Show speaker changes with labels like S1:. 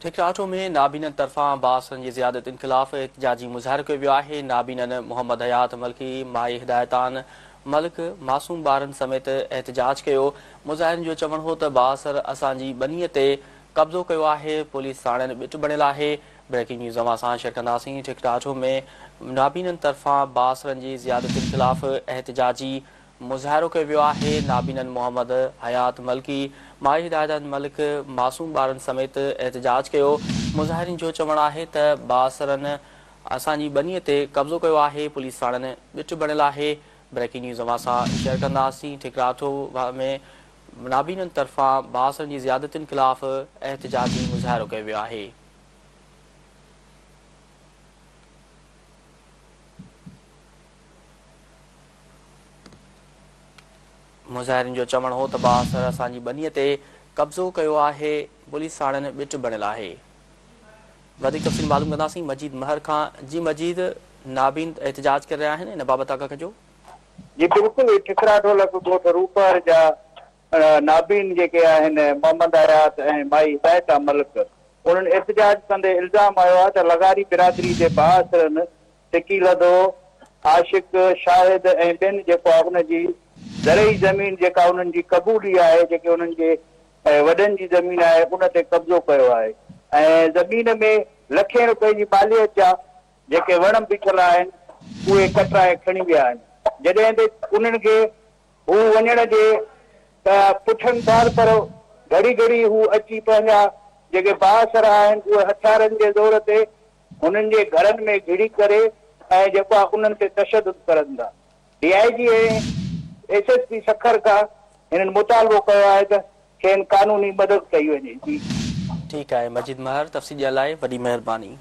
S1: ٺڪراٺو ۾ نابينن طرفان بااثرن جي زيادتين خلاف احتجاجي مظاهرو ڪيو ويو آهي. نابينن محمد حيات ملڪي، مائي هدايتان ملڪ، معصوم ٻارن سميت احتجاج ڪيو. مظاهرين جو چوڻ هو ته بااثر اسان جي ٻنيء تي قبضو ڪيو آهي، پوليس ساڻن ٻٽ بڻيل آهي. بريڪنگ نيوز اوهان سان شيئر ڪنداسين. ٺڪراٺو ۾ نابينن طرفان بااثرن جي زيادتين خلاف احتجاجي مظاهرو ڪيو ويو آهي. نابينن محمد حيات ملڪي، مائي هدايتان ملڪ، معصوم ٻارن سميت احتجاج ڪيو. مظاهرين جو چوڻ آهي ته بااثرن اسان جي ٻنيء تي قبضو ڪيو آهي، پوليس ساڻن ٻٽ بڻيل آهي. بريڪنگ نيوز اوهان سان شيئر ڪنداسين. ٺڪراٺو ۾ نابينن طرفان بااثرن جي زيادتين خلاف احتجاجي مظاهرو ڪيو ويو آهي. مظاهرين جو چوڻ هو ته بااثر اسان جي ٻنيء تي قبضو ڪيو آهي، پوليس ساڻن ٻٽ بڻيل آهي. وڌيڪ تفصيل معلوم ڪنداسين مجيد مهر کان. جي مجيد، نابين احتجاج ڪري رهيا آهن، ان بابت آگاهه ڪجو.
S2: جي بلڪل، ٺڪراٺو لڳ ڳوٺ روپهر جا نابين جيڪي آهن محمد حيات ۽ مائي هدايتا ملڪ انهن احتجاج ڪندي الزام هنيو آهي ته لغاري برادري جي بااثرن سڪي لڌو، عاشق، شاهد ۽ ٻين جيڪو آهي ان جي زرعي زمين جيڪا انهن جي قبولي آهي جيڪي انهن جي وڏن جي زمين آهي ان تي قبضو ڪيو آهي ۽ زمين ۾ لکين روپين جي ماليت جا جيڪي وڻ بيٺل آهن اهي ڪٽرائي کڻي ويا آهن جڏهن ته انهن کي هو وڃڻ جي ته پڇن ٿا پر گهڙي گهڙي هو اچي پنهنجا جيڪي بااثر آهن اهي هٿيارن جي زور تي هنن جي گهرن ۾ گهڙي ڪري ۽ جيڪو آهي انهن تي تشدد ڪرن ٿا. D I G ۽ S S P Sukkur کان هنن مطالبو ڪيو آهي ته کين قانوني مدد ڪئي وڃي. جي.
S1: ٺيڪ آهي مجيد مهر تفصيل ڏيڻ لاء وڏي مهرباني.